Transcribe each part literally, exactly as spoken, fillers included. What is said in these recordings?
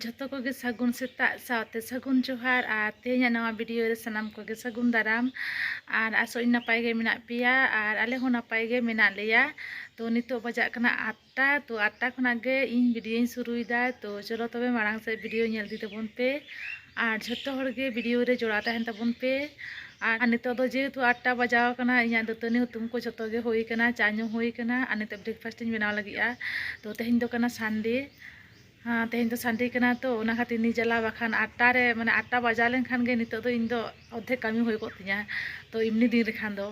ᱡᱷᱚᱛᱚ ᱠᱚᱜᱮ ᱥᱟᱹᱜᱩᱱ ᱥᱮᱛᱟᱜ ᱥᱟᱶᱛᱮ ᱥᱟᱹᱜᱩᱱ ᱡᱚᱦᱟᱨ᱾ ᱟᱨ ᱛᱮᱦᱮᱧᱟᱜ ᱱᱟᱣᱟ ᱵᱷᱤᱰᱤᱭᱳ ᱨᱮ ᱥᱟᱱᱟᱢ ᱠᱚᱜᱮ ᱥᱟᱹᱜᱩᱱ ᱫᱟᱨᱟᱢ᱾ ᱟᱨ ᱟᱥᱚᱜ ᱤᱧ ᱱᱟᱯᱟᱭ ᱜᱮ ᱢᱮᱱᱟᱜ ᱯᱮᱭᱟ ᱟᱨ ᱟᱞᱮ ᱦᱚᱸ ᱱᱟᱯᱟᱭ ᱜᱮ ᱢᱮᱱᱟᱜ ᱞᱮᱭᱟ᱾ ᱛᱚ ᱱᱤᱛᱚᱜ ᱵᱟᱡᱟᱜ ᱠᱟᱱᱟ ᱟᱴᱴᱟ᱾ ᱛᱚ ᱟᱴᱴᱟ ᱠᱷᱚᱱᱟᱜ ᱜᱮ ᱤᱧ ᱵᱷᱤᱰᱤᱭᱳᱧ ᱥᱩᱨᱩᱭᱮᱫᱟ᱾ ᱛᱚ ᱪᱚᱞᱚ ᱛᱚᱵᱮ ᱢᱟᱲᱟᱝ ᱥᱮᱫ ᱵᱷᱤᱰᱤᱭᱳ ᱧᱮᱞ ᱤᱫᱤ ᱛᱟᱵᱚᱱ ᱯᱮ ᱟᱨ ᱡᱷᱚᱛᱚ ᱦᱚᱲ ᱜᱮ ᱵᱷᱤᱰᱤᱭᱳ ᱨᱮ ᱡᱚᱲᱟᱣ ᱛᱟᱦᱮᱱ ᱛᱟᱵᱚᱱ ᱯᱮ᱾ ᱟᱨ ᱱᱤᱛᱚᱜ ᱫᱚ ᱡᱮᱦᱮᱛᱩ ᱟᱴᱴᱟ ᱵᱟᱡᱟᱣ ᱠᱟᱱᱟ, ᱤᱧᱟᱹᱜ ᱫᱟᱹᱛᱟᱹᱱᱤ ᱦᱩᱛᱩᱢ ᱠᱚ ᱡᱷᱚᱛᱚ ᱜᱮ ᱦᱩᱭ ᱠᱟᱱᱟ, ᱪᱟ ᱧᱩ ᱦᱩᱭ ᱠᱟᱱᱟ᱾ ᱟᱨ ᱱᱤᱛᱚᱜ ᱵᱨᱮᱠᱯᱷᱟᱥᱴ ᱤᱧ ᱵᱮᱱᱟᱣ ᱞᱟᱹᱜᱤᱫᱼᱟ᱾ ᱛᱚ ᱛᱮᱦᱮᱧ ᱫᱚ ᱠᱟᱱᱟ ᱥᱟᱱᱰᱮ᱾ ᱦᱮᱸ, ᱛᱮᱦᱮᱧ ᱫᱚ ᱥᱟᱱᱰᱮ ᱠᱟᱱᱟ, ᱛᱚ ᱚᱱᱟ ᱠᱷᱟᱹᱛᱤᱨ ᱱᱤᱡᱟᱞᱟ ᱵᱟᱠᱷᱟᱱ ᱟᱴᱴᱟ ᱨᱮ, ᱢᱟᱱᱮ ᱟᱴᱴᱟ ᱵᱟᱡᱟᱣ ᱞᱮᱱᱠᱷᱟᱱ ᱜᱮ ᱱᱤᱛᱚᱜ ᱫᱚ ᱤᱧ ᱫᱚ ᱚᱨᱫᱷᱮᱠ ᱠᱟᱹᱢᱤ ᱦᱩᱭ ᱠᱚᱜ ᱛᱤᱧᱟ᱾ ᱛᱚ ᱮᱢᱱᱤ ᱫᱤᱱ ᱨᱮᱠᱷᱟᱱ ᱫᱚ,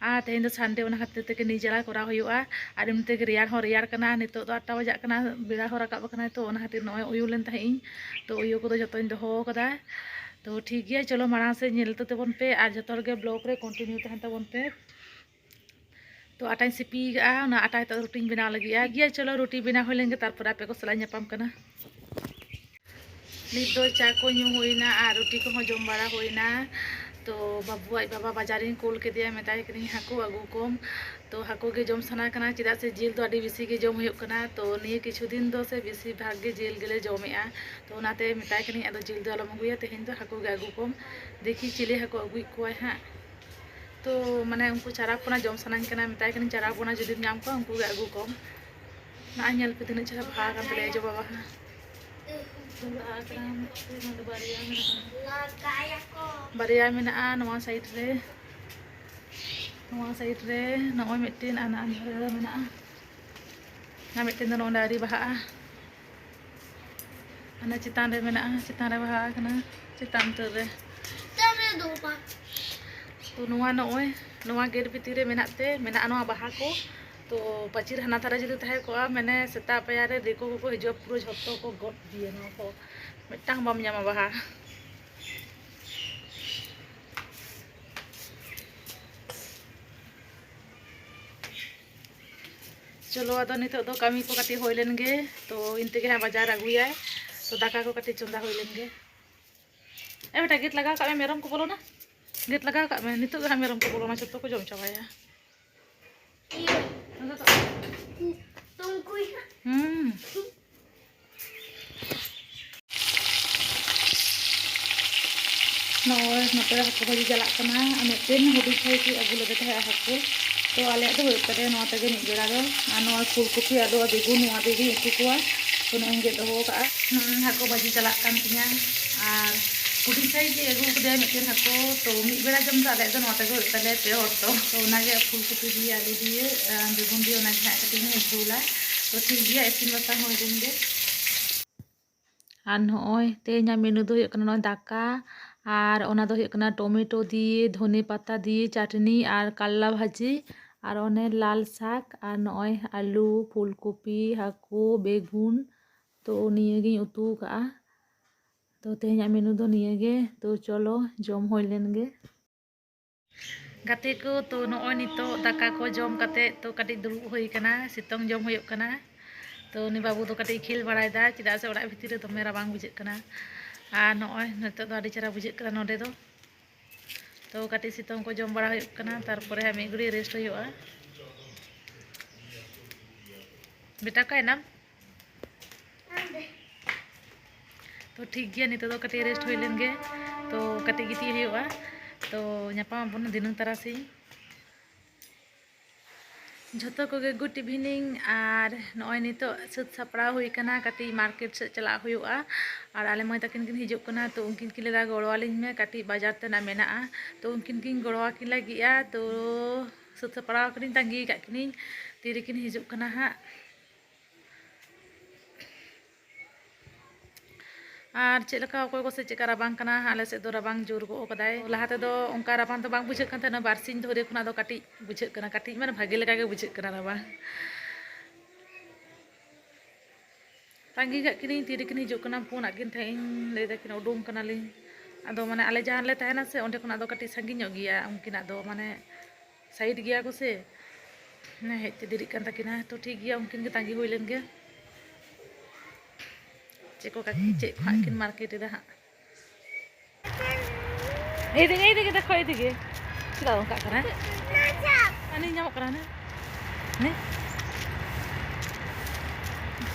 ᱟᱨ ᱛᱮᱦᱮᱧ ᱫᱚ ᱥᱟᱱᱰᱮ, ᱚᱱᱟ ᱠᱷᱟᱹᱛᱤᱨ ᱛᱮᱜᱮ ᱱᱤᱡᱟᱞᱟ ᱠᱚᱨᱟᱣ ᱦᱩᱭᱩᱜᱼᱟ᱾ ᱟᱨ ᱮᱢᱱᱤ ᱛᱮᱜᱮ ᱨᱮᱭᱟᱲ ᱦᱚᱸ ᱨᱮᱭᱟᱲ ᱠᱟᱱᱟ᱾ ᱱᱤᱛᱚᱜ ᱫᱚ ᱟᱴᱴᱟ ᱵᱟᱡᱟᱜ ᱠᱟᱱᱟ, ᱵᱮᱲᱟ ᱦᱚᱸ ᱨᱟᱠᱟᱵ ᱟᱠᱟᱱᱟ᱾ ᱛᱚ ᱚᱱᱟ ᱠᱷᱟᱹᱛᱤᱨ ᱱᱚᱜᱼᱚᱭ ᱩᱭᱩ ᱞᱮᱱ ᱛᱟᱦᱮᱸᱫ ᱤᱧ, ᱛᱚ ᱩᱭᱩ ᱠᱚᱫᱚ ᱡᱷᱚᱛᱚᱧ ᱫᱚᱦᱚ ᱟᱠᱟᱫᱟ᱾ ᱛᱚ ᱴᱷᱤᱠ ᱜᱮᱭᱟ, ᱪᱚᱞᱚ ᱢᱟᱲᱟᱝ ᱥᱮᱫ ᱧᱮᱞ ᱤᱫᱤ ᱛᱟᱵᱚᱱ ᱯᱮ ᱟᱨ ᱡᱷᱚᱛᱚ ᱦᱚᱲ ᱜᱮ ᱵᱞᱚᱜ ᱨᱮ ᱠᱚᱱᱴᱤᱱᱤᱭᱩ ᱛᱟᱦᱮᱱ ᱛᱟᱵᱚᱱ ᱯᱮ᱾ ᱛᱚ ᱟᱴᱟᱧ ᱥᱤᱯᱤ ᱠᱟᱜᱼᱟ, ᱚᱱᱟ ᱟᱴᱟ ᱱᱤᱛᱚᱜ ᱨᱩᱴᱤᱧ ᱵᱮᱱᱟᱣ ᱞᱟᱹᱜᱤᱫᱼᱟ᱾ ᱴᱷᱤᱠ ᱜᱮᱭᱟ, ᱪᱚᱞᱚ ᱨᱩᱴᱤ ᱵᱮᱱᱟᱣ ᱦᱩᱭ ᱞᱮᱱᱜᱮ, ᱛᱟᱨᱯᱚᱨᱮ ᱟᱯᱮ ᱠᱚ ᱥᱟᱞᱟᱜ ᱧᱟᱯᱟᱢ ᱠᱟᱱᱟ᱾ ᱱᱤᱛ ᱫᱚ ᱪᱟ ᱠᱚ ᱧᱩ ᱦᱩᱭᱱᱟ ᱟᱨ ᱨᱩᱴᱤ ᱠᱚᱦᱚᱸ ᱡᱚᱢ ᱵᱟᱲᱟ ᱦᱩᱭᱱᱟ᱾ ᱛᱚ ᱵᱟᱹᱵᱩ ᱟᱡ ᱵᱟᱵᱟ ᱵᱟᱡᱟᱨᱤᱧ ᱠᱩᱞ ᱠᱮᱫᱮᱭᱟ, ᱢᱮᱛᱟᱭ ᱠᱟᱹᱱᱟᱹᱧ ᱦᱟᱹᱠᱩ ᱟᱹᱜᱩ ᱠᱚᱢ᱾ ᱛᱚ ᱦᱟᱹᱠᱩ ᱜᱮ ᱡᱚᱢ ᱥᱟᱱᱟ ᱠᱟᱱᱟ, ᱪᱮᱫᱟᱜ ᱥᱮ ᱡᱤᱞ ᱫᱚ ᱟᱹᱰᱤ ᱵᱮᱥᱤ ᱜᱮ ᱡᱚᱢ ᱦᱩᱭᱩᱜ ᱠᱟᱱᱟ᱾ ᱛᱚ ᱱᱤᱭᱟᱹ ᱠᱤᱪᱷᱩ ᱫᱤᱱ ᱫᱚ ᱥᱮ ᱵᱮᱥᱤᱨ ᱵᱷᱟᱜᱽ ᱜᱮ ᱡᱤᱞ ᱜᱮᱞᱮ ᱡᱚᱢᱮᱜᱼᱟ᱾ ᱛᱚ ᱚᱱᱟᱛᱮ ᱢᱮᱛᱟᱭ ᱠᱟᱹᱱᱟᱹᱧ ᱟᱫᱚ ᱡᱤᱞ ᱫᱚ ᱟᱞᱚᱢ ᱟᱹᱜᱩᱭᱟ, ᱛᱮᱦᱮᱧ ᱫᱚ ᱦᱟᱹᱠᱩ ᱜᱮ ᱟᱹᱜᱩ ᱠᱚᱢ᱾ ᱫᱮᱠᱷᱤ ᱪᱤᱞᱤ ᱦᱟᱹᱠᱩ ᱟᱹᱜᱩᱭᱮᱫ ᱠᱚᱣᱟᱭ ᱦᱟᱸᱜ᱾ ᱛᱚ ᱢᱟᱱᱮ ᱩᱱᱠᱩ ᱪᱟᱨᱟ ᱯᱚᱱᱟ ᱡᱚᱢ ᱥᱟᱱᱟᱧ ᱠᱟᱱᱟ, ᱢᱮᱛᱟᱭ ᱠᱟᱹᱱᱟᱹᱧ ᱪᱟᱨᱟ ᱯᱚᱱᱟ ᱡᱩᱫᱤᱢ ᱧᱟᱢ ᱠᱚᱣᱟ ᱩᱱᱠᱩ ᱜᱮ ᱟᱹᱜᱩ ᱠᱚᱢ᱾ ᱱᱚᱜᱼᱚᱭ ᱧᱮᱞ ᱯᱮ ᱛᱤᱱᱟᱹᱜ ᱪᱮᱦᱨᱟ ᱵᱟᱦᱟ ᱟᱠᱟᱱ ᱛᱟᱞᱮᱭᱟ ᱡᱚᱵᱟ ᱵᱟᱦᱟ᱾ ᱵᱟᱦᱟ ᱟᱠᱟᱱᱟ, ᱱᱚᱰᱮ ᱵᱟᱨᱭᱟ ᱢᱮᱱᱟᱜᱼᱟ᱾ ᱵᱟᱨᱭᱟ ᱢᱮᱱᱟᱜᱼᱟ ᱱᱚᱣᱟ ᱥᱟᱭᱤᱰ ᱨᱮ, ᱱᱚᱣᱟ ᱥᱟᱭᱤᱰ ᱨᱮ ᱱᱚᱜᱼᱚᱭ ᱢᱤᱫᱴᱮᱱ ᱟᱨ ᱱᱚᱜᱼᱚᱭ ᱫᱷᱟᱨᱮ ᱨᱮ ᱢᱮᱱᱟᱜᱼᱟ᱾ ᱟᱨ ᱢᱤᱫᱴᱮᱱ ᱫᱚ ᱱᱚᱰᱮ ᱟᱹᱣᱨᱤ ᱵᱟᱦᱟᱜᱼᱟ᱾ ᱦᱟᱱᱟ ᱪᱮᱛᱟᱱ ᱨᱮ ᱢᱮᱱᱟᱜᱼᱟ, ᱪᱮᱛᱟᱱ ᱨᱮ ᱵᱟᱦᱟ ᱟᱠᱟᱱᱟ, ᱪᱮᱛᱟᱱ ᱩᱛᱟᱹᱨ ᱨᱮ᱾ ᱪᱮᱛᱟᱱ ᱨᱮ ᱫᱚ ᱵᱟᱝ᱾ ᱛᱚ ᱱᱚᱣᱟ ᱱᱚᱜᱼᱚᱭ ᱱᱚᱣᱟ ᱜᱮᱴ ᱵᱷᱤᱛᱤᱨ ᱨᱮ ᱢᱮᱱᱟᱜ ᱛᱮ ᱢᱮᱱᱟᱜᱼᱟ ᱱᱚᱣᱟ ᱵᱟᱦᱟ ᱠᱚ᱾ ᱛᱚ ᱯᱟᱹᱪᱤᱨ ᱦᱟᱱᱟ ᱫᱷᱟᱨᱮ ᱡᱩᱫᱤ ᱛᱟᱦᱮᱸ ᱠᱚᱜᱼᱟ, ᱢᱟᱱᱮ ᱥᱮᱛᱟᱜ ᱯᱟᱭᱟᱨ ᱨᱮ ᱫᱤᱠᱩ ᱠᱚᱠᱚ ᱦᱤᱡᱩᱜᱼᱟ, ᱯᱩᱨᱟᱹ ᱡᱷᱚᱛᱚ ᱠᱚ ᱜᱚᱫ ᱤᱫᱤᱭᱟ ᱱᱚᱣᱟ ᱠᱚ, ᱢᱤᱫᱴᱟᱝ ᱵᱟᱢ ᱧᱟᱢᱟ ᱵᱟᱦᱟ᱾ ᱪᱚᱞᱚ, ᱟᱫᱚ ᱱᱤᱛᱚᱜ ᱫᱚ ᱠᱟᱹᱢᱤ ᱠᱚ ᱠᱟᱹᱴᱤᱡ ᱦᱩᱭ ᱞᱮᱱ ᱜᱮ, ᱛᱚ ᱤᱧ ᱛᱮᱜᱮ ᱦᱟᱸᱜ ᱵᱟᱡᱟᱨ ᱟᱹᱜᱩᱭᱟᱭ, ᱛᱚ ᱫᱟᱠᱟ ᱠᱚ ᱠᱟᱹᱴᱤᱡ ᱪᱚᱸᱫᱟ ᱦᱩᱭ ᱞᱮᱱ ᱜᱮ᱾ ᱮ ᱵᱮᱴᱟ, ᱜᱮᱴ ᱞᱟᱜᱟᱣ ᱠᱟᱜ ᱢᱮ, ᱢᱮᱨᱚᱢ ᱠᱚ ᱵᱚᱞᱚᱱᱟ᱾ ᱜᱮᱴ ᱞᱟᱜᱟᱣ ᱠᱟᱜ ᱢᱮ, ᱱᱤᱛᱚᱜ ᱜᱮ ᱦᱟᱸᱜ ᱢᱮᱨᱚᱢ ᱠᱚ ᱵᱚᱞᱚᱱᱟ, ᱡᱚᱛᱚ ᱠᱚ ᱡᱚᱢ ᱪᱟᱵᱟᱭᱟ᱾ ᱦᱩᱸ᱾ ᱱᱚᱛᱮ ᱦᱟᱹᱠᱩ ᱵᱷᱟᱹᱡᱤ ᱪᱟᱞᱟᱜ ᱠᱟᱱᱟ᱾ ᱟᱨ ᱢᱤᱫᱴᱮᱱ ᱦᱩᱰᱤᱧ ᱥᱟᱭᱤᱡ ᱤᱧ ᱟᱹᱜᱩ ᱞᱮᱫᱮ ᱛᱟᱦᱮᱸᱫ ᱦᱟᱹᱠᱩ, ᱛᱚ ᱟᱞᱮᱭᱟᱜ ᱫᱚ ᱦᱩᱭᱩᱜ ᱛᱟᱞᱮᱭᱟ ᱱᱚᱣᱟ ᱛᱮᱜᱮ ᱢᱤᱫ ᱵᱮᱲᱟ ᱫᱚ᱾ ᱟᱨ ᱱᱚᱣᱟ ᱯᱷᱩᱞ ᱠᱚᱯᱤ, ᱟᱹᱞᱩ ᱟᱨ ᱵᱮᱜᱩᱱ, ᱱᱚᱣᱟ ᱛᱮᱜᱮᱧ ᱩᱛᱩ ᱠᱚᱣᱟ᱾ ᱛᱚ ᱱᱚᱜᱼᱚᱭ ᱤᱧ ᱜᱮᱫ ᱫᱚᱦᱚ ᱠᱟᱜᱼᱟ᱾ ᱱᱚᱜᱼᱚᱭ ᱦᱟᱹᱠᱩ ᱵᱷᱟᱹᱡᱤ ᱪᱟᱞᱟᱜ ᱠᱟᱱ ᱛᱤᱧᱟ᱾ ᱟᱨ ᱦᱩᱰᱤᱧ ᱥᱟᱭᱤᱡ ᱤᱧ ᱟᱹᱜᱩ ᱠᱟᱫᱮᱭᱟ ᱢᱤᱫᱴᱮᱱ ᱦᱟᱹᱠᱩ, ᱛᱚ ᱢᱤᱫ ᱵᱮᱲᱟ ᱡᱚᱢ ᱫᱚ ᱟᱞᱮᱭᱟᱜ ᱫᱚ ᱱᱚᱣᱟ ᱛᱮᱜᱮ ᱦᱩᱭᱩᱜ ᱛᱟᱞᱮᱭᱟ ᱯᱮ ᱦᱚᱲ ᱛᱚ᱾ ᱛᱚ ᱚᱱᱟᱜᱮ ᱯᱷᱩᱞ ᱠᱚᱯᱤ ᱫᱤᱭᱮ, ᱟᱹᱞᱩ ᱫᱤᱭᱮ, ᱟᱨ ᱵᱮᱜᱩᱱ ᱫᱤᱭᱮ, ᱚᱱᱟᱜᱮ ᱦᱟᱸᱜ ᱠᱟᱹᱴᱤᱡ ᱤᱧ ᱡᱷᱳᱞᱟ᱾ ᱛᱚ ᱴᱷᱤᱠ ᱜᱮᱭᱟ, ᱤᱥᱤᱱ ᱵᱟᱥᱟᱝ ᱦᱩᱭ ᱞᱮᱱ ᱜᱮ᱾ ᱟᱨ ᱱᱚᱜᱼᱚᱭ ᱛᱮᱦᱮᱧᱟᱜ ᱢᱮᱱᱩ ᱫᱚ ᱦᱩᱭᱩᱜ ᱠᱟᱱᱟ ᱱᱚᱜᱼᱚᱭ ᱫᱟᱠᱟ, ᱟᱨ ᱚᱱᱟ ᱫᱚ ᱦᱩᱭᱩᱜ ᱠᱟᱱᱟ ᱴᱚᱢᱮᱴᱳ ᱫᱤᱭᱮ, ᱫᱷᱚᱱᱮ ᱯᱟᱛᱟ ᱫᱤᱭᱮ ᱪᱟᱴᱱᱤ, ᱟᱨ ᱠᱟᱞᱞᱟ ᱵᱷᱟᱹᱡᱤ, ᱟᱨ ᱚᱱᱮ ᱞᱟᱞ ᱥᱟᱠ, ᱟᱨ ᱱᱚᱜᱼᱚᱭ ᱟᱹᱞᱩ, ᱯᱷᱩᱞ ᱠᱚᱯᱤ, ᱦᱟᱹᱠᱩ, ᱵᱮᱜᱩᱱ᱾ ᱛᱚ ᱱᱤᱭᱟᱹᱜᱤᱧ ᱩᱛᱩ ᱟᱠᱟᱫᱼᱟ᱾ ᱛᱚ ᱛᱮᱦᱮᱧᱟᱜ ᱢᱮᱱᱩ ᱫᱚ ᱱᱤᱭᱟᱹᱜᱮ᱾ ᱛᱚ ᱪᱚᱞᱚ ᱡᱚᱢ ᱦᱩᱭ ᱞᱮᱱ ᱜᱮ᱾ ᱜᱟᱛᱮ ᱠᱚ, ᱛᱚ ᱱᱚᱜᱼᱚᱭ ᱱᱤᱛᱚᱜ ᱫᱟᱠᱟ ᱠᱚ ᱡᱚᱢ ᱠᱟᱛᱮ ᱛᱚ ᱠᱟᱹᱴᱤᱡ ᱫᱩᱲᱩᱵ ᱦᱩᱭ ᱟᱠᱟᱱᱟ, ᱥᱤᱛᱩᱝ ᱡᱚᱢ ᱦᱩᱭᱩᱜ ᱠᱟᱱᱟ᱾ ᱛᱚ ᱩᱱᱤ ᱵᱟᱹᱵᱩ ᱫᱚ ᱠᱟᱹᱴᱤᱡ ᱠᱷᱮᱞ ᱵᱟᱲᱟᱭᱮᱫᱟ, ᱪᱮᱫᱟᱜ ᱥᱮ ᱚᱲᱟᱜ ᱵᱷᱤᱛᱤᱨ ᱨᱮ ᱫᱚᱢᱮ ᱨᱟᱵᱟᱝ ᱵᱩᱡᱷᱟᱹᱜ ᱠᱟᱱᱟ᱾ ᱟᱨ ᱱᱚᱜᱼᱚᱭ ᱱᱤᱛᱚᱜ ᱫᱚ ᱟᱹᱰᱤ ᱪᱮᱦᱨᱟ ᱵᱩᱡᱷᱟᱹᱜ ᱠᱟᱱᱟ ᱱᱚᱰᱮ ᱫᱚ᱾ ᱛᱚ ᱠᱟᱹᱴᱤᱡ ᱥᱤᱛᱩᱝ ᱠᱚ ᱡᱚᱢ ᱵᱟᱲᱟ ᱦᱩᱭᱩᱜ ᱠᱟᱱᱟ, ᱛᱟᱨᱯᱚᱨᱮ ᱦᱟᱸᱜ ᱢᱤᱫ ᱜᱷᱟᱹᱲᱤᱡ ᱨᱮᱥᱴ ᱦᱩᱭᱩᱜᱼᱟ᱾ ᱵᱮᱴᱟ ᱚᱠᱟᱭᱮᱱᱟᱢ? ᱛᱚ ᱴᱷᱤᱠ ᱜᱮᱭᱟ, ᱱᱤᱛᱚᱜ ᱫᱚ ᱠᱟᱹᱴᱤᱡ ᱨᱮᱥᱴ ᱦᱩᱭ ᱞᱮᱱ ᱜᱮ᱾ ᱛᱚ ᱠᱟᱹᱴᱤᱡ ᱜᱤᱛᱤᱡ ᱦᱩᱭᱩᱜᱼᱟ᱾ ᱛᱚ ᱧᱟᱯᱟᱢ ᱟᱵᱚᱱ ᱫᱷᱤᱱᱟᱹᱝ ᱛᱟᱨᱟᱥᱤᱧ᱾ ᱡᱷᱚᱛᱚ ᱠᱚᱜᱮ ᱜᱩᱰ ᱤᱵᱷᱤᱱᱤᱝ᱾ ᱟᱨ ᱱᱚᱜᱼᱚᱭ ᱱᱤᱛᱚᱜ ᱥᱟᱹᱛ ᱥᱟᱯᱲᱟᱣ ᱦᱩᱭ ᱠᱟᱱᱟ, ᱠᱟᱹᱴᱤᱡ ᱢᱟᱨᱠᱮᱴ ᱥᱮᱫ ᱪᱟᱞᱟᱜ ᱦᱩᱭᱩᱜᱼᱟ᱾ ᱟᱨ ᱟᱞᱮ ᱢᱟᱹᱭ ᱛᱟᱹᱠᱤᱱ ᱠᱤᱱ ᱦᱤᱡᱩᱜ ᱠᱟᱱᱟ, ᱛᱚ ᱩᱱᱠᱤᱱ ᱠᱤᱱ ᱞᱟᱹᱭᱫᱟ ᱜᱚᱲᱚ ᱟᱹᱞᱤᱧ ᱢᱮ, ᱠᱟᱹᱴᱤᱡ ᱵᱟᱡᱟᱨ ᱛᱮᱱᱟᱜ ᱢᱮᱱᱟᱜᱼᱟ᱾ ᱛᱚ ᱩᱱᱠᱤᱱ ᱠᱤᱱ ᱜᱚᱲᱚ ᱟᱹᱠᱤᱱ ᱞᱟᱹᱜᱤᱫᱼᱟ᱾ ᱛᱚ ᱥᱟᱹᱛ ᱥᱟᱯᱲᱟᱣ ᱠᱟᱹᱱᱟᱹᱧ, ᱛᱟᱺᱜᱤ ᱟᱠᱟᱫ ᱠᱤᱱᱟᱹᱧ ᱛᱤᱨᱮᱠᱤᱱ ᱦᱤᱡᱩᱜ ᱠᱟᱱᱟ ᱦᱟᱸᱜ᱾ ᱟᱨ ᱪᱮᱫ ᱞᱮᱠᱟ ᱚᱠᱚᱭ ᱠᱚᱥᱮᱫ ᱪᱮᱫ ᱞᱮᱠᱟ ᱨᱟᱵᱟᱝ ᱠᱟᱱᱟ, ᱟᱞᱮ ᱥᱮᱫ ᱫᱚ ᱨᱟᱵᱟᱝ ᱡᱳᱨ ᱜᱚᱜ ᱠᱟᱫᱟᱭ᱾ ᱞᱟᱦᱟ ᱛᱮᱫᱚ ᱚᱱᱠᱟ ᱨᱟᱵᱟᱝ ᱫᱚ ᱵᱟᱝ ᱵᱩᱡᱷᱟᱹᱜ ᱠᱟᱱ ᱛᱟᱦᱮᱱᱟ, ᱵᱟᱨᱥᱤᱧ ᱫᱷᱚᱨᱮ ᱠᱷᱚᱱᱟᱜ ᱫᱚ ᱠᱟᱹᱴᱤᱡ ᱵᱩᱡᱷᱟᱹᱜ ᱠᱟᱱᱟ, ᱠᱟᱹᱴᱤᱡ ᱢᱟᱱᱮ ᱵᱷᱟᱜᱮ ᱞᱮᱠᱟ ᱜᱮ ᱵᱩᱡᱷᱟᱹᱜ ᱠᱟᱱᱟ ᱨᱟᱵᱟᱝ᱾ ᱛᱟᱺᱜᱤ ᱠᱟᱜ ᱠᱤᱱᱟᱹᱧ ᱛᱤᱨᱮᱠᱤᱱ ᱦᱤᱡᱩᱜ ᱠᱟᱱᱟ, ᱯᱷᱳᱱ ᱟᱜ ᱠᱤᱱ ᱛᱟᱦᱮᱸᱫ ᱤᱧ, ᱞᱟᱹᱭ ᱫᱟᱠᱤᱱ ᱩᱰᱩᱝ ᱠᱟᱱᱟᱞᱤᱧ᱾ ᱟᱫᱚ ᱢᱟᱱᱮ ᱟᱞᱮ ᱡᱟᱦᱟᱸ ᱨᱮᱞᱮ ᱛᱟᱦᱮᱱᱟ ᱥᱮ, ᱚᱸᱰᱮ ᱠᱷᱚᱱᱟᱜ ᱫᱚ ᱠᱟᱹᱴᱤᱡ ᱥᱟᱺᱜᱤᱧ ᱧᱚᱜ ᱜᱮᱭᱟ ᱩᱱᱠᱤᱱᱟᱜ ᱫᱚ, ᱢᱟᱱᱮ ᱥᱟᱭᱤᱰ ᱜᱮᱭᱟ ᱠᱚ ᱥᱮ, ᱢᱟᱱᱮ ᱦᱮᱡ ᱛᱮ ᱫᱮᱨᱤᱜ ᱠᱟᱱ ᱛᱟᱹᱠᱤᱱᱟ᱾ ᱛᱚ ᱴᱷᱤᱠ ᱜᱮᱭᱟ, ᱩᱱᱠᱤᱱ ᱜᱮ ᱛᱟᱺᱜᱤ ᱦᱩᱭ ᱞᱮᱱ ᱜᱮ᱾ ᱪᱮᱫ ᱠᱚ ᱠᱟᱹᱠᱤ, ᱪᱮᱫ ᱠᱚ ᱦᱟᱸᱜ ᱠᱤᱱ ᱢᱟᱨᱠᱮᱴ ᱮᱫᱟ ᱦᱟᱸᱜ᱾ ᱮᱭ ᱫᱤᱠᱮ, ᱮᱭ ᱫᱤᱠᱮ ᱫᱮᱠᱷᱚ, ᱮᱭ ᱫᱤᱠᱮ᱾ ᱪᱮᱫᱟᱜ ᱚᱱᱠᱟᱜ ᱠᱟᱱᱟ? ᱟᱹᱱᱤ ᱧᱟᱢᱚᱜ ᱠᱟᱱᱟ ᱱᱮ? ᱱᱮ?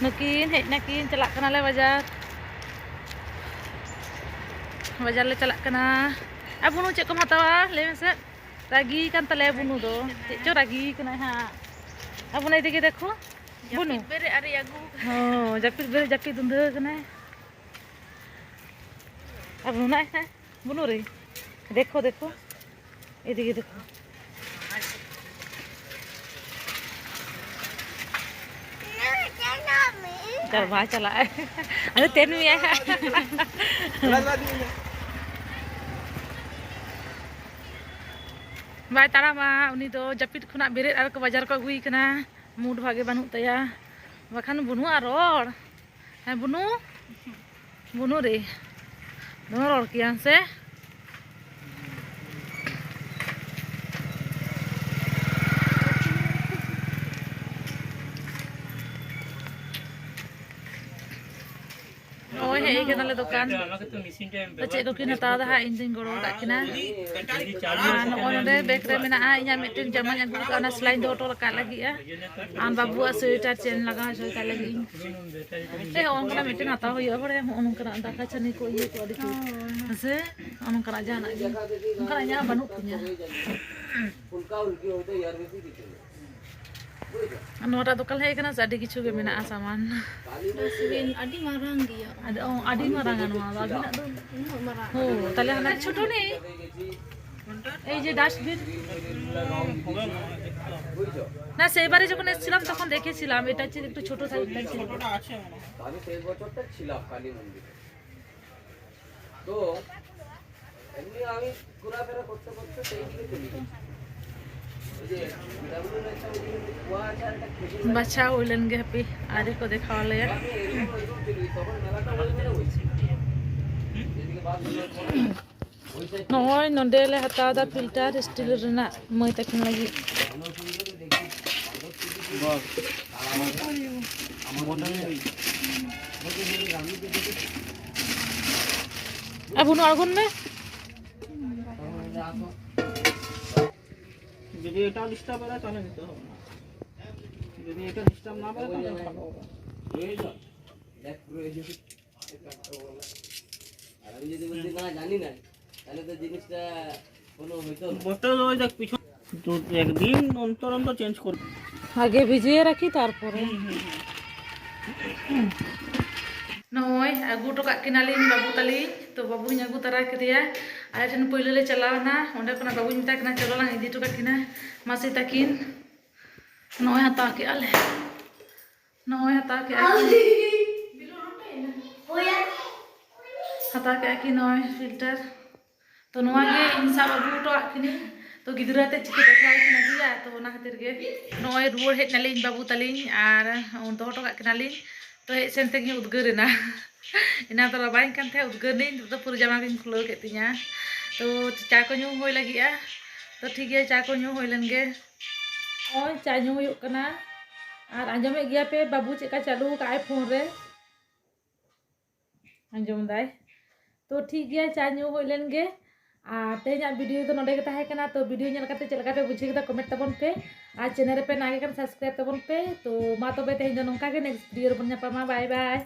ᱱᱩᱠᱤᱱ ᱦᱮᱡ ᱱᱟᱠᱤᱱ, ᱪᱟᱞᱟᱜ ᱠᱟᱱᱟᱞᱮ ᱵᱟᱡᱟᱨ᱾ ᱵᱟᱡᱟᱨ ᱞᱮ ᱪᱟᱞᱟᱜ ᱠᱟᱱᱟ᱾ ᱟᱨ ᱵᱩᱱᱩ, ᱪᱮᱫ ᱠᱚᱢ ᱦᱟᱛᱟᱣᱟ? ᱞᱟᱹᱭ ᱢᱮᱥᱮ᱾ ᱨᱟᱹᱜᱤ ᱠᱟᱱ ᱛᱟᱞᱮᱭᱟ ᱵᱩᱱᱩ ᱫᱚ᱾ ᱪᱮᱫ ᱪᱚ ᱨᱟᱹᱜᱤ ᱠᱟᱱᱟᱭ ᱦᱟᱸᱜ᱾ ᱟᱨ ᱵᱩᱱᱩ, ᱮᱭᱫᱤᱠᱮ ᱫᱮᱠᱷᱚ᱾ ᱵᱩᱱᱩ᱾ ᱡᱟᱹᱯᱤᱫ ᱵᱮᱨᱮᱫ ᱟᱹᱣᱨᱤ ᱟᱹᱜᱩ᱾ ᱦᱚᱸ, ᱡᱟᱹᱯᱤᱫ ᱵᱮᱨᱮᱫ ᱡᱟᱹᱯᱤᱫ ᱫᱩᱸᱫᱷᱟᱹ ᱠᱟᱱᱟᱭ᱾ ᱟᱨ ᱵᱩᱱᱩ ᱱᱟᱭ ᱦᱮᱸ᱾ ᱵᱩᱱᱩ ᱨᱮ᱾ ᱫᱮᱠᱷᱚ, ᱫᱮᱠᱷᱚ᱾ ᱮᱭᱫᱤᱠᱮ ᱫᱮᱠᱷᱚ᱾ ᱪᱟᱞ ᱵᱟᱭ ᱪᱟᱞᱟᱜᱼᱟ᱾ ᱟᱫᱚ ᱛᱮᱱ ᱢᱮᱭᱟᱭ ᱦᱟᱸᱜ᱾ ᱵᱟᱭ ᱛᱟᱲᱟᱢᱟ, ᱩᱱᱤ ᱫᱚ ᱡᱟᱹᱯᱤᱫ ᱠᱷᱚᱱᱟᱜ ᱵᱮᱨᱮᱫ ᱟᱨ ᱠᱚ ᱵᱟᱡᱟᱨ ᱠᱚ ᱟᱹᱜᱩᱭᱮ ᱠᱟᱱᱟ᱾ ᱢᱩᱰ ᱵᱷᱟᱜᱮ ᱵᱟᱹᱱᱩᱜ ᱛᱟᱭᱟ, ᱵᱟᱠᱷᱟᱱ ᱵᱟᱹᱱᱩᱜᱼᱟ ᱨᱚᱲ᱾ ᱦᱮᱸ ᱵᱩᱱᱩ, ᱵᱩᱱᱩ ᱨᱮ, ᱫᱚᱢᱮ ᱨᱚᱲ ᱠᱮᱭᱟᱢ ᱥᱮ? ᱱᱚᱜᱼᱚᱭ ᱦᱮᱡ ᱠᱟᱱᱟᱞᱮ ᱫᱚᱠᱟᱱ᱾ ᱪᱮᱫ ᱠᱚᱠᱤᱱ ᱦᱟᱛᱟᱣ ᱫᱟ ᱦᱟᱸᱜ, ᱤᱧ ᱫᱩᱧ ᱜᱚᱲᱚ ᱟᱠᱟᱫ ᱠᱤᱱᱟ᱾ ᱟᱨ ᱱᱚᱜᱼᱚᱭ ᱱᱚᱰᱮ ᱵᱮᱜᱽ ᱨᱮ ᱢᱮᱱᱟᱜᱼᱟ ᱤᱧᱟᱹᱜ ᱢᱤᱫᱴᱮᱱ ᱡᱟᱢᱟᱧ ᱟᱹᱜᱩ ᱟᱠᱟᱫᱼᱟ, ᱚᱱᱟ ᱥᱮᱞᱟᱭᱤᱱ ᱫᱚᱦᱚ ᱦᱚᱴᱚ ᱠᱟᱜ ᱞᱟᱹᱜᱤᱫ᱾ ᱟᱨ ᱵᱟᱹᱵᱩᱣᱟᱜ ᱥᱳᱭᱮᱴᱟᱨ ᱪᱮᱱ ᱞᱟᱜᱟᱣ ᱦᱚᱪᱚᱭ ᱛᱟᱭ ᱞᱟᱹᱜᱤᱫ ᱤᱧ᱾ ᱦᱮᱸ, ᱦᱚᱸᱜᱼᱚ ᱱᱚᱝᱠᱟᱱᱟᱜ ᱢᱤᱫᱴᱮᱱ ᱦᱟᱛᱟᱣ ᱦᱩᱭᱩᱜᱼᱟ, ᱵᱟᱲᱟᱭᱟᱢ, ᱦᱚᱸᱜᱼᱚ ᱱᱚᱝᱠᱟᱱᱟᱜ ᱫᱟᱠᱟ ᱪᱷᱟᱹᱱᱤ ᱠᱚ, ᱤᱭᱟᱹ ᱠᱚ, ᱟᱹᱰᱤ ᱠᱚ, ᱦᱮᱸ ᱥᱮ? ᱦᱚᱸᱜᱼᱚ ᱱᱚᱝᱠᱟᱱᱟᱜ ᱡᱟᱦᱟᱱᱟᱜ ᱜᱮ, ᱚᱱᱠᱟᱱᱟᱜ ᱤᱧᱟᱹᱜ ᱵᱟᱹᱱᱩᱜ ᱛᱤᱧᱟᱹ᱾ ᱟᱨ ᱱᱚᱣᱟᱴᱟᱜ ᱫᱚᱠᱟᱱ ᱦᱮᱡ ᱟᱠᱟᱱᱟ ᱥᱮ, ᱟᱹᱰᱤ ᱠᱤᱪᱷᱩ ᱜᱮ ᱢᱮᱱᱟᱜᱼᱟ ᱥᱟᱢᱟᱱ᱾ ᱰᱟᱥᱴᱵᱤᱱ ᱟᱹᱰᱤ ᱢᱟᱨᱟᱝ ᱜᱮᱭᱟ᱾ ᱟᱫᱚ, ᱚ, ᱟᱹᱰᱤ ᱢᱟᱨᱟᱝᱟ ᱱᱚᱣᱟ ᱫᱚ, ᱟᱹᱵᱤᱱᱟᱜ ᱫᱚ? ᱩᱱᱟᱹᱜ ᱢᱟᱨᱟᱝ᱾ ᱦᱳᱭ, ᱛᱟᱦᱞᱮ ᱦᱟᱱᱟ ᱪᱷᱳᱴᱳ ᱱᱮᱭ? এই যে ডাস্টবিন। না, সেবারে যখন এসেছিলাম তখন দেখেছিলাম, এটা হচ্ছে একটু ছোট সাইজ। ছোটটা আছে মনে হয়। আমি সেই বছরটা ছিলাম কালী মন্দিরে। তো এমনি আমি ঘোরাফেরা করতে করতে সেই দিকে চলে গেছি। ওই যে পিডাব্লিউর একটা ওই দিকে কুয়া আছে আর একটা খেজুর গাছ। ᱵᱟᱪᱷᱟᱣ ᱦᱩᱭ ᱞᱮᱱ ᱜᱮ, ᱦᱟᱯᱮ ᱟᱨᱮ ᱠᱚ ᱫᱮᱠᱷᱟᱣ ᱟᱞᱮᱭᱟ᱾ আমি এরকম ওইরকম চলে গেছি, তখন মেলাটা ওই মানে ওই ছিল। যেদিকে বাস ধরে ᱱᱚᱜᱼᱚᱭ ᱱᱚᱰᱮ ᱞᱮ ᱦᱟᱛᱟᱣ ᱮᱫᱟ ᱯᱷᱤᱞᱴᱟᱨ ᱥᱴᱤᱞ ᱨᱮᱱᱟᱜ ᱢᱟᱹᱭ ᱛᱟᱹᱠᱤᱱ ᱞᱟᱹᱜᱤᱫ᱾ ᱟᱵᱚ ᱱᱚᱣᱟ ᱟᱬᱜᱚᱱ ᱢᱮ᱾ যদি এটা ডিস্টার্ব হয়, তাহলে নিতে হবে না। যদি এটা ডিস্টার্ব না করে, তাহলে ভালো হবে। আর আমি যদি বলি, "না, জানি না।" তাহলে তো জিনিসটা কোনো হইতো না। বলতে ওই দেখ পিছন তো একদিন অন্তর অন্তর চেঞ্জ করবে। আগে ভিজিয়ে রাখি, তারপরে। ᱱᱚᱜᱼᱚᱭ ᱟᱹᱜᱩ ᱦᱚᱴᱚ ᱠᱟᱜ ᱠᱤᱱᱟᱞᱤᱧ ᱵᱟᱹᱵᱩ ᱛᱟᱹᱞᱤᱧ᱾ ᱛᱚ ᱵᱟᱹᱵᱩᱧ ᱟᱹᱜᱩ ᱛᱟᱨᱟ ᱠᱮᱫᱮᱭᱟ᱾ ᱟᱞᱮ ᱴᱷᱮᱱ ᱯᱳᱭᱞᱳ ᱞᱮ ᱪᱟᱞᱟᱣ ᱮᱱᱟ, ᱚᱸᱰᱮ ᱠᱷᱚᱱᱟᱜ ᱵᱟᱹᱵᱩᱧ ᱢᱮᱛᱟᱭ ᱠᱟᱱᱟ, "ᱪᱚᱞᱚ ᱞᱟᱝ ᱤᱫᱤ ᱦᱚᱴᱚ ᱠᱟᱜ ᱠᱤᱱᱟ ᱢᱟᱹᱥᱤ ᱛᱟᱹᱠᱤᱱ᱾" ᱱᱚᱜᱼᱚᱭ ᱦᱟᱛᱟᱣ ᱠᱮᱜᱼᱟ ᱞᱮ, ᱱᱚᱜᱼᱚᱭ ᱦᱟᱛᱟᱣ ᱠᱮᱜᱼᱟ ᱠᱤᱱ, ᱦᱟᱛᱟᱣ ᱠᱮᱜᱼᱟ ᱠᱤᱱ ᱱᱚᱜᱼᱚᱭ ᱯᱷᱤᱞᱴᱟᱨ᱾ ᱛᱚ ᱱᱚᱣᱟ ᱜᱮ ᱤᱧ ᱥᱟᱵ ᱟᱹᱜᱩ ᱦᱚᱴᱚᱣᱟᱜ ᱠᱤᱱᱟᱹᱧ᱾ ᱛᱚ ᱜᱤᱫᱽᱨᱟᱹ ᱟᱛᱮ ᱪᱤᱠᱟᱹ ᱮᱠᱞᱟ ᱜᱮᱠᱤᱱ ᱟᱹᱜᱩᱭᱟ? ᱛᱚ ᱚᱱᱟ ᱠᱷᱟᱹᱛᱤᱨ ᱜᱮ ᱱᱚᱜᱼᱚᱭ ᱨᱩᱣᱟᱹᱲ ᱦᱮᱡ ᱱᱟᱞᱤᱧ ᱵᱟᱹᱵᱩ ᱛᱟᱹᱞᱤᱧ ᱟᱨ ᱫᱚᱦᱚ ᱦᱚᱴᱚ ᱠᱟᱜ ᱠᱤᱱᱟᱞᱤᱧ᱾ ᱛᱚ ᱦᱮᱡ ᱥᱮᱱ ᱛᱮᱜᱮ ᱩᱫᱽᱜᱟᱹᱨ ᱮᱱᱟ᱾ ᱮᱱᱟᱝ ᱫᱚ ᱨᱟᱵᱟᱝ ᱠᱟᱱ ᱛᱟᱦᱮᱸᱫ, ᱩᱫᱽᱜᱟᱹᱨ ᱱᱟᱹᱧ, ᱱᱤᱛᱚᱜ ᱫᱚ ᱯᱩᱨᱟᱹ ᱡᱟᱢᱟ ᱜᱤᱧ ᱠᱷᱩᱞᱟᱹᱣ ᱠᱮᱫ ᱛᱤᱧᱟ᱾ ᱛᱚ ᱪᱟ ᱠᱚ ᱧᱩ ᱦᱩᱭ ᱞᱟᱹᱜᱤᱫᱼᱟ᱾ ᱛᱚ ᱴᱷᱤᱠ ᱜᱮᱭᱟ, ᱪᱟ ᱠᱚ ᱧᱩ ᱦᱩᱭ ᱞᱮᱱ ᱜᱮ᱾ ᱱᱚᱜᱼᱚᱭ ᱪᱟ ᱧᱩ ᱦᱩᱭᱩᱜ ᱠᱟᱱᱟ᱾ ᱟᱨ ᱟᱸᱡᱚᱢᱮᱫ ᱜᱮᱭᱟ ᱯᱮ ᱵᱟᱹᱵᱩ ᱪᱮᱫᱠᱟ ᱪᱟᱹᱞᱩ ᱟᱠᱟᱫ ᱟᱭ ᱯᱷᱳᱱ ᱨᱮ, ᱟᱸᱡᱚᱢ ᱫᱟᱭ᱾ ᱛᱚ ᱴᱷᱤᱠ ᱜᱮᱭᱟ, ᱪᱟ ᱧᱩ ᱦᱩᱭ ᱞᱮᱱ ᱜᱮ᱾ ᱟᱨ ᱛᱮᱦᱮᱧᱟᱜ ᱵᱷᱤᱰᱤᱭᱳ ᱫᱚ ᱱᱚᱸᱰᱮ ᱜᱮ ᱛᱟᱦᱮᱸ ᱠᱟᱱᱟ᱾ ᱛᱚ ᱵᱷᱤᱰᱤᱭᱳ ᱧᱮᱞ ᱠᱟᱛᱮ ᱪᱮᱫ ᱞᱮᱠᱟ ᱯᱮ ᱵᱩᱡᱷᱟᱹᱣ ᱠᱮᱫᱟ, ᱠᱚᱢᱮᱱᱴ ᱛᱟᱵᱚᱱ ᱯᱮ᱾ ᱟᱨ ᱪᱮᱱᱮᱞ ᱨᱮᱯᱮ ᱱᱟᱣᱟ ᱜᱮ ᱠᱷᱟᱱ ᱥᱟᱵᱥᱠᱨᱟᱭᱤᱵ ᱛᱟᱵᱚᱱ ᱯᱮ᱾ ᱛᱚ ᱢᱟ ᱛᱚᱵᱮ ᱛᱮᱦᱮᱧ ᱫᱚ ᱱᱚᱝᱠᱟ ᱜᱮ, ᱱᱮᱠᱥᱴ ᱵᱷᱤᱰᱤᱭᱳ ᱨᱮᱵᱚᱱ ᱧᱟᱯᱟᱢᱟ᱾ ᱵᱟᱭ ᱵᱟᱭ᱾